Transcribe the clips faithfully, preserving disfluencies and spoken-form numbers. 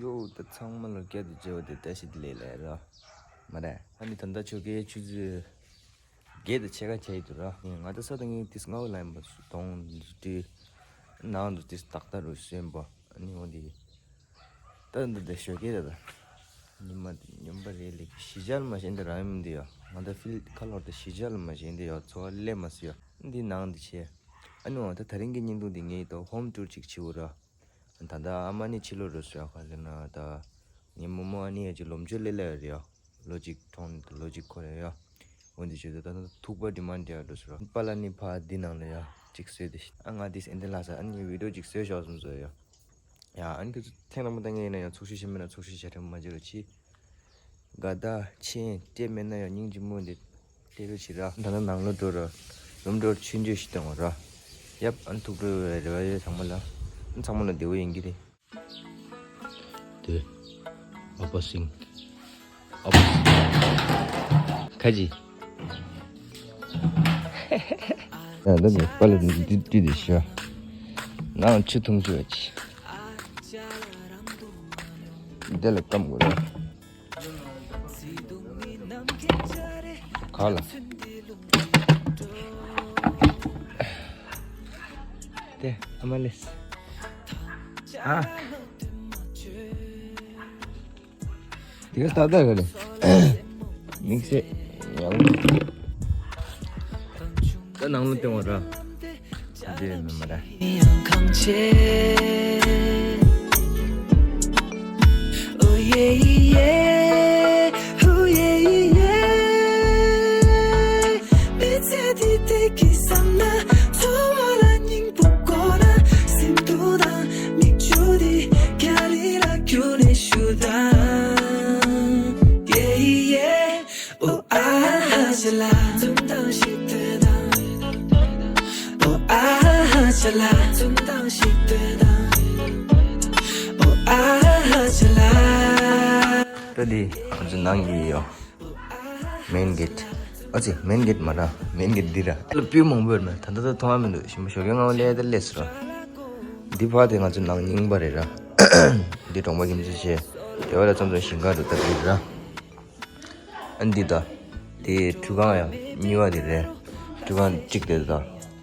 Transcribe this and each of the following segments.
ཡོ། ད་ཚང་མ་ལ་བསྐྱར་དུ་མཇལ་བ་དེ་བཀྲ་ཤིས་བདེ་ལེགས་ལབ་ཡ་ར། མ་རེད། ཨ་ནི་ད་ལྟ་ཆོལ་ཁའི་ཆུ་ཚོད་བརྒྱད་དང་ཕྱེད་ཀ་ཆགས་ཀྱི་འདུག་ར། ང་ད་ས་དང་ངའི་ཏིས་སྔ་བོ་ལ་ཡིན་པ་གདོང་འདི་ནང་དུ་ཏིས་ཏག་ཏག་རུ་སོན་པ། ཨ་ནི་འོ་འདི། ད་འདི་འདི་ཞོགས་ཀས་རེད་ད། ཉི་མ་འདི་སྨྱོན་པ་རེད་ལེགས། གཞིས་ཆགས་ལ་མ་ཤེས་འདི་རང་ཡིན་འདི་ཡ། ང་ད་ཕིལ་ཁ་ལོར་ད་གཞིས་ཆགས་ལ་མ་ཤེས་འདི་ཡ། འཚོ་བ་ལས་མ་སི་ཡ། འདི་ནང་འདི་ཆེ། ཨ་ནི་འོ་ད་དེ་རིང་གི་བརྙན་ཐུང་འདི་ངས་ད་ཧོམ་ཊུར་ཅིག་བྱེད་འོ་ར། ད་ལྟ་ཨ་མ་ནི་ཕྱི་ལོགས་རུ་སོ་ཡ་ག་ཟེར་ན་ད། ངའི་རྨོ་མོ་ཨ་ནི་ཡ་ཅིག་ལོ་མཆོད་ལས་སླ་བ་རེད་ཡ། ལོ་གཅིག་གྲོངས་ནས་ལོ་གཅིག་འཁོར་ཡ་ཡ། འོན་ཏེ་བྱས་ཏེ་ད་ནི་ཐུག་པ་ཌི་མཱན་ཌི་ཡ་འགྲོ་སོང་ར། པཱ་ལགས་ནི་ཕ་འདི་ནང་ལ་ཡ་གཅིག་བཟོས་ཏེ། ཨ་ང་འདི་ཨེ་འདི་ལ་ས་ཨ་ནི་བི་ཌི་ཡོ་གཅིག་བཟོས་ཤོག་གསུངས་སོ་ཡ། ཡ་ཨ་ནི་ཁྱོད་ཚོ་ཐེངས་རིང་པོ་ད་ངས་ཡིན་ན་ཡང་ཚོགས་ཞུགས་བྱེད་མེད་ན་ཚོགས་ཞུགས་བྱེད་ཐེངས་མ་བྱེད་རོགས་གྱིས། དགའ་ད་ཆེན་སྤྲད་མེད་ན་ཡང་སྙིང་རྗེ་མོ་འདི་སྤྲད་རོགས་གྱིས་ར། ད་ནི་ནང་ལོགས་འགྲོ་ར། རུམ་འགྲོ་ཆུ་འགྲོ་ཞིག་བཏང་བ་ར། ཡབ་ཨ་ནི་ཐུག་འགྲོ་བའི་རེ་བ་ཡོད་ཚང་མ་ལ། ཨ་ནི་ཚང་མ་ལ་བདེ་བོ་ཡིན་གྱི་རེད། དེ། ཨ་པ་སིང་། ཨ་པ་སིང་། ཁ་ཅི། ཡ་ད་ནི་པཱ་ལགས་འདི་འདི་འདི་ཤ། ནང་ཆུ་འཐུང་ཆུ་ཡ་ཅི། འདི་ལ་སྐམ་དགོས་ར། ག་ལ། དེ་ཨ་མ་ལེས། ཨ། དེ་ག་ཏག་ཏག་ག་རེད། དམིགས་བསལ་ཡག་པོ། ད་ནང་ལ་བཏོན་བ་ར། འདི་མི་མ་ར། Oh yeah, yeah, oh yeah, yeah. མི་ཚེ་འདི་བདེ་སྐྱིད་བསམ་ན། འཚོ་བ་ལ་སྙིང་པོ་དགོས་ན། སེམས་སྡུག་དང་མིག་ཆུ་འདི་རྒྱ་རི་ལ་རྒྱུ་ནས་ཞུ་དང་། Yeah, yeah. Oh, ah, ah, chala, tum tam shi te da. Oh, ah, ah, chala, tum tam shi te da. Oh, ah, ah, chala. ད་འདི་ང་ཚོ་ནང་གི་ཡོ། མེན་གེ་ཊི། ཨ་ཙི་མེན་གེ་ཊི་མ་ར། མེན་གེ་ཊི་འདི་ར། ལ་སྤུས་མང་པོ་ཡོད་མེད་ད་ལྟ་ད་མཐོང་བ་མི་འདུག་ཞིམ་པོ་ཞོགས་ཀས་སྔ་བོ་ལས་ད་ལས་སུ་ར། འདི་ཕ་དེ་ང་ཚོ་ནང་རྙིང་པ་རེད་ར། འདི་གྲོང་པ་ཁྱིམ་ཚང་ཆེ། དེ་བ་ལ་ཙམ་ཙམ་ཞིང་ཁ་འདུག་ད་འདི་ར། ཨ་འདི་ད། དེ་ཁྲུས་ཁང་ཡང་གཉིས་པ་དེ་རེད། ཁྲུས་ཁང་གཅིག་དེ་ད།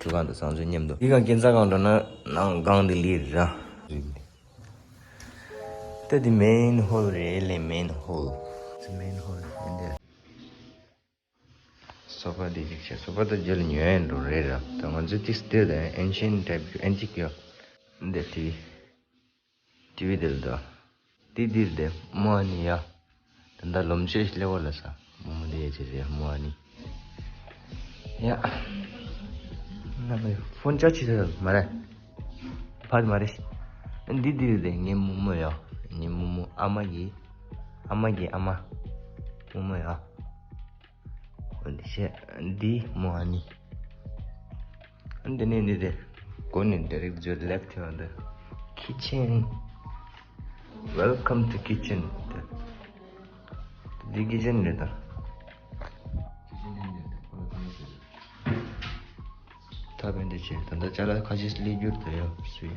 ཁྲུས་ཁང་དང་བཟང་སྤྱོད་མཉམ་དུ། འདི་གང་སྐྱིན་ཚང་གང་འགྲོ་ན་ནང་གང་དེ་ལི་ར། ད་འདི་མེན་ཧོལ་རེད་ལེ། མེན་ཧོལ། མེན་ཧོལ་ཡིན་དེ། སོ་ཕ་འདི་གཅིག་བྱས། སོ་ཕ་ད་རྗེས་ལ་ཉོ་ཡ་འགྲོ་རེད་ར། ད་ང་ཚོ་ཏིས་དེ་ད་ཨེན་ཤན་ཊའིབ་ཨེན་ཊིག་ཡོད། འདི་ཏི་ཝི། ཏི་ཝི་དེ་ལ་ད། འདི་འདིར་དེ་མོ་ཨ་ནི་ཡ། ད་ད་ལོ་མཆོད་སླེ་བོ་ལ་ས། མོ་མོ་དེ་ཡ་ཅི་རེད་མོ་ཨ་ནི། ཡ། ན་མེ་ཕོན་ཅ་ཆི་ད་མ་རེད། ཕ་དེ་མ་རེད། འདི་འདིར་དེ་ངའི་མོ་མོ་ཡ། ངའི་མོ་མོ་ཨ་མ་གི། ཨ་མ་གི་ཨ་མ། མོ་མོ་ཡ། འདི་བྱས། འདི་མོ་ཨ་ནི། འདི་ནས་འདི་དེ། སྒོ་ནས་direct your left hand kitchen. Welcome to kitchen. འདི་kitchen་རེད་ད། ཐབ་འདི་བྱས། ད་ལྟ་ཅ་ལག་ཁ་ཤས་སླེབས་རྒྱུར་ད་ཡ་སུ་ཡ།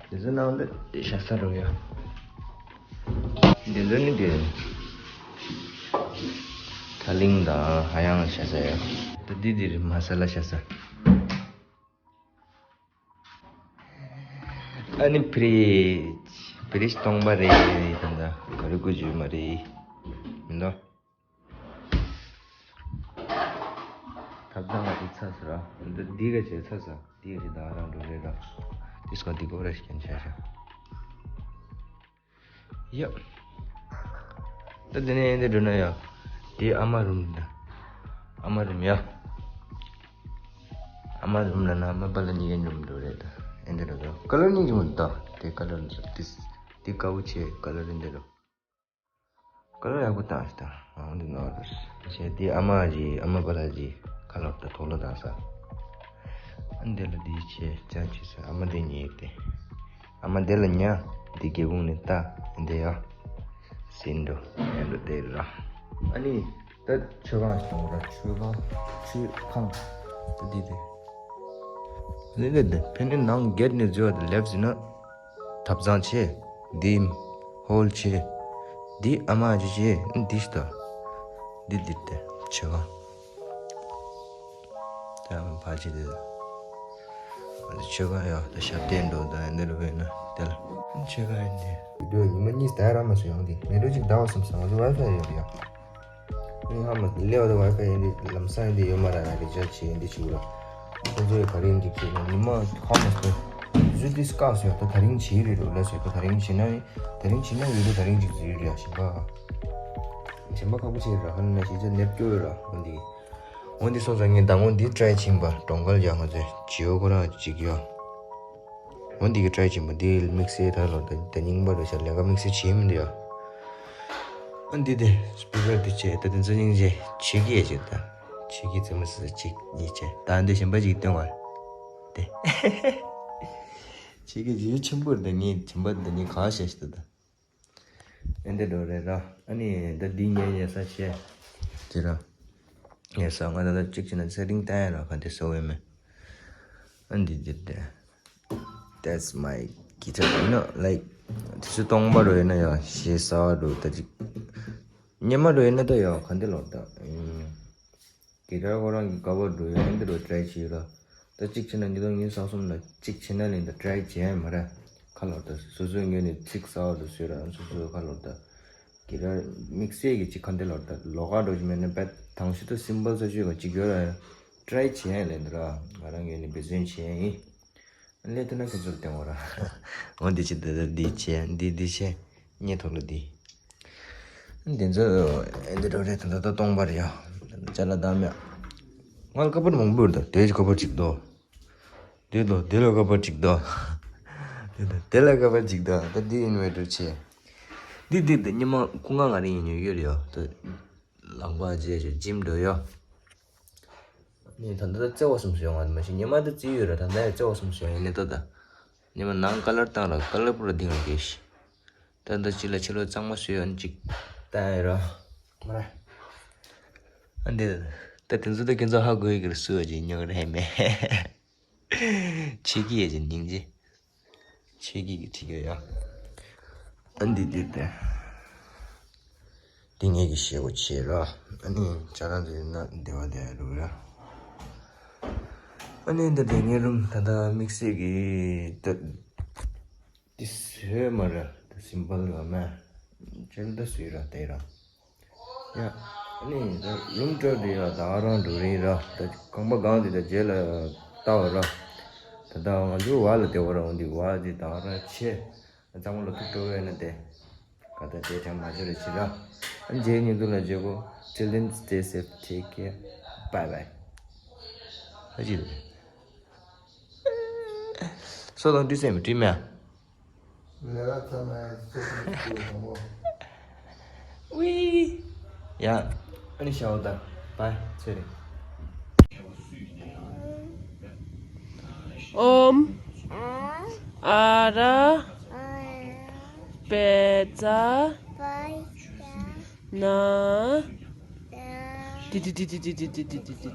འདི་ཚོ་ནང་འདི་ཤ་ས་རུ་ཡ། འདི་ཚོ་ནི་འདི། ཐ་ལིང་དང་ཧ་ཡང་ཤ་ས་ཡ། ད་འདི་འདི་རེད་མ་ས་ལ་ཤ་ས། ཨ་ནི་ཕི་རིཇ། ཕི་རིཇ་སྟོང་པ་རེད་ད་ད། ག་རེ་དགོས་ཀྱི་ཡོད་མ་རེད། མི་འདུག་ཐབ་ཚང་ལ་དེ་ཚ་ས་ར། འདི་འདི་ག་བྱས་ཚ་ས། འདི་ག་བྱས་ད་རང་འགྲོ་རེད་ར། དེ་སྐོར་འདི་གོ་ར་ཞིག་ཀྱང་བྱས་ཤག་ཡ། ད་འདི་ནས་འདི་འགྲོ་ན་ཡ། དེ་ཨ་མ་རུམ་ད། ཨ་མ་རུམ་ཡ། ཨ་མ་རུམ་ལ་ན་ཨ་མ་པཱ་ལགས་གཉིས་ཀའི་རུམ་འགྲོ་རེད་ད། ཨེ་འདི་འགྲོ་ད། ཀ་ལར་གཉིས་ཀྱི་མོ་ད། དེ་ཀ་ལར་འདི་དེ་དཀར་པོ་ཆེ་ཀ་ལར་འདི་རུ། ཀ་ལར་ཡག་པོ་བཏང་ཞིག་ད། ཨ་འདི་ནོར་རེད། བྱས་དེ་ཨ་མ་གི་ཨ་མ་པཱ་ལགས་ཀྱི་ཁ་ལག་ད་དུག་ལོག་བཏང་ས། ཨ་འདི་ལ་འདི་ཆེ་ཅང་ཆེ་ས་ཨ་མ་འདི་ཉལ་ཏེ། ཨ་མ་འདི་ལ་ཉལ། འདི་སྒེའུ་ཁུང་ནས་ལྟ། འདི་ཡ། ཟིན་འགྲོ་ཡན་འགྲོ་དེ་ར། ཨ་ནི། ད་མཆོད་ཁང་ཞིག་ཡོང་ར། མཆོད་ཁང་། མཆོད་ཁང་། ད་འདི་རེད། འདི་འདི་འདི་ཕན་ནི་ནང་གེ་ཊི་ནས་འཛུལ་བ་དེ་ལེབ་ཟིན་ན། ཐབ་ཚང་ཆེ། འདི། ཧོལ་ཆེ། འདི་ཨ་མ་ཅི་ཆེ། འདི་ལྟ། འདི་འདི་ལྟ་ཆེ་ག་ད་ཕ་ཆེ་འདི། ཆེ་ག་ཡ་ད་ཞབས་བརྟན་འགྲོ་ད་འདི་རུ་བས་ན་དེ་ལ་ཆེ་ག་ཡིན་འདི། བི་ཌིའོ་ཉི་མ་གཉིས་ད་ར་མ་སུ་ཡོང་འདི་མེ་ཏྲོ་ཅིག་ཟླ་བ་གསུམ་སང་ང་ཚོ་ཝའི་ཕའི་ཡོད་ཡ། ཨ་ནི་ཧ་མ་སླེབས་པ་དང་ཝའི་ཕའི་ཡིན་འདི་ལམ་སང་ཡིན་འདི་ཡོད་མ་རེད། ང་རེ་ཇ་ཆེ་ཡིན་འདི་ཆུ་ར། ཁོང་ཚོས་ག་རེ་ཡིན་འདི་ཁྱེད་ནི་མ་ཧ་མ་སྟོན། བཟོས་འདི་སྐག་སོ་ཡ་ད་ད་རིང་བྱེད་རེད་རོ་ལ་སོ་ད་ད་རིང་བྱེད་ན་ད་རིང་བྱེད་ན་ཡོད་དོ་ད་རིང་ཅིག་བཟོས་རེད་ཡ་ཞིམ་པ། ཞིམ་པ་ཁག་པོ་ཆེ་ར་ཧ་ན་ཞིག་ཅིག་ནེབ་སྐྱོ་ཡོད་ར་འོ་འདི། འོ་འདི་སོང་ཙང་ངས་ཟླ་ངོ་འདི་ཊ་རའི་བྱིན་པ་གྲོང་ཁར་ཡ་ང་ཚོས་བྱིའུ་ཁོ་རང་ཅིག་ཡ། འོ་འདི་གི་ཊ་རའི་བྱེད་མ་འདི་དམིགས་བསལ་ད་ལོ་ད་ད་རྙིང་པ་རུ་ཤ་ལས་ཀ་དམིགས་བསལ་བྱེད་མི་འདུག་ཡ། ཨ་འདི་དེ་སྤི་ཀར་འདི་བྱས་ད་དེ་ཚོ་སྙིང་རྗེ་ཆེ་གི་ཡ་ཅིག་ད་ཆེ་གི་ཙི་མ་སི་གཅིག་གཉིས་བྱས་ད་འདི་གཞན་པ་ཅིག་སྟོན་བར་དེ་ཆེ་གི་ཡུལ་ཆེན་པོར་ད་ངས་གཞན་པ་ད་ངས་གང་བཤད་ཤི་ད་ད། ཨེ་འདི་འགྲོ་རེད་ར། ཨ་ནི་ད་འདི་ངའི་ཉལ་ས་བྱས། དེ་ར། ཉལ་ས་ང་ད་ལྟ་གཅིག་བྱས་ན་ཚེ་རིང་བསྟན་ཡ་ར་ག་དེ་ཟེར་བས་མེད། ཨ་འདི་འདི་འདི། That's my guitar. You know, like, དུས་ཚོད་སྟོང་པ་རུ་ཡིན་ན་ཡང་ཞེ་ས་རུ་ད་ཅིག་སྙེ་མ་རུ་ཡིན་ན་ད་ཡང་ག་འདི་ལོར་ད། གི་ཊར་ཁོ་རང་གི་ཀ་བར་འགྲོ་ཡ་ཨེ་འདི་རུ་ཊ་རའི་བྱེད་ཡོད་ར། ད་གཅིག་བྱས་ན་ཉིས་སྟོང་ཉི་ཤུ་རྩ་གསུམ་ལ་གཅིག་བྱས་ན་ལེན་ད་ཊ་རའི་བྱས་ཡ་མ་ར། ཁ་ལོར་ད་སོ་སོའི་ངོས་ནས་ཚིག་གསར་བ་དུ་བཟོས་ར་སོ་སོའི་ཁ་ལོར་ད། གི་ར་དམིགས་བསལ་གྱི་གཅིག་ག་འདི་ལོར་ད་ལོགས་ཀ་འགྲོ་གི་མེད་ན་བད་དང་ཤི་ཏུ་སིམ་པལ་ས་ཆུ་ག་གཅིག་ཡོད་ར། ཊ་རའི་བྱས་ཡ་ལེན་ད་ར། ང་རང་ངོས་ནས་འབད་བརྩོན་བྱས་ཡ་ཡིན། ལས་དེ་ན་ཁྱེད་ཚོར་བསྟན་འོ་ར། འོ་འདི་ཆེ་འདི་འདི་ཆེ་འདི་འདི་ཆེ། སྙེ་ཐོག་ལ་འདི། འདི་ཚོ་ཨེ་འདི་འགྲོ་རེད་ད་ད་ད་སྟོང་པར་ཡ། ཅ་ལ་དམ་ཡ། ང་ལ་ཀ་པར་མང་པོ་ཡོད་ད་དེ་ཀ་པར་གཅིག་དོ། འདི་ལོ་འདི་ལོ་ཀ་པར་གཅིག་དོ། འདི་ལོ་དེ་ལ་ཀ་པར་གཅིག་དོ་ད་འདི་ཨིན་ཝེ་ཊར་ཆེ། འདི་འདི་འདི་ཉི་མ་ཁུ་ང་ང་རིང་ཡིན་ཡོད་ཡོད་ཡོད་ད། ལག་པ་རྗེས་ཞུ་ཇིམ་འགྲོ་ཡོད། ནས་ད་ལྟ་བརྩེ་བ་གསུམ་སུ་ཡོང་བ་མ་ཤེས་ཉི་མ་དུ་བརྩི་ཡོད་ར་ད་ལྟ་ཡ་བརྩེ་བ་གསུམ་སུ་ཡོང་ཡིན་ནི་ད་ད། ཉི་མ་ནང་ཀ་ལར་བཏང་ར་ཀ་ལར་པུ་ར་ལྡིང་ར་གེ་ཤི། ད་ལྟ་ཅི་ལ་ཕྱི་ལོ་གཙང་མ་སུ་ཡོང་ཅིག་བཏང་ཡ་ར། མ་ར། ཨ་འདི། ད་དེ་ཚོ་ད་ཁྱེད་ཚོ་ཧ་གོ་ཡི་གི་ར་སུ་ཡོད་ཅིག་ཉོ་ར་ཧེ་མེ། ཆེ་གི་ཡ་ཅིག་སྙིང་རྗེ། ཆེ་གི་གི་ཁྲི་གི་ཡ། ཨ་འདི་འདི་དེ། འདི་ངེད་ཀྱི་ཞེ་པོ་ཆེ་ར། ཨ་ནི་ཅ་ལག་འདི་ན་བདེ་བ་བདེ་རུ་ར། ཨ་ནི་འདི་དེ་ངའི་རུམ་ད་ལྟ་དམིགས་བསལ་གི་ད། འདི་བཟོས་མ་ར་ད་སིམ་པལ་ཡོད་མ། ཅ་ལག་ད་བཟོས་ར་དེ་ར། ཡ། ཨ་ནི་ད་རུམ་ཊུར་འདི་ཡ་ད་རང་འགྲོ་རིང་ར་ད་ཁང་པ་སྒང་འདི་ད་རྗེས་ལ་ལྟ་བ་ར། ད་ད་ང་ཚོ་བ་ལ་བདེ་བ་ར་འོང་འདི་བ་འདི་ད་རང་ཆེ། གཙང་མ་ལ་ཐུག་འགྲོ་བས་ན་དེ། ག་ད་དེ་ཐང་མ་བྱོས་རེ་ཆེ་ར། ཨ་རྗེས་ཉིན་དུ་ལ་བརྗེ་གོ། Till then, stay safe, take care, bye bye. ཨ་ཅི་རེད། སོ་དང་བཀྲུས་སེམས་བཀྲུས་མེད། ལས་ཀ་ཚང་མ་སོ་སོ་སོ་སོ་དང་པོ། ཝི། ཡ། ཨ་ནི་ཤ་བོ་ད། བའི། ཚེ་རིང་། ཨོམ། ཨ་ར། པེ་ཙ། ན། ཏི་ཏི་ཏི།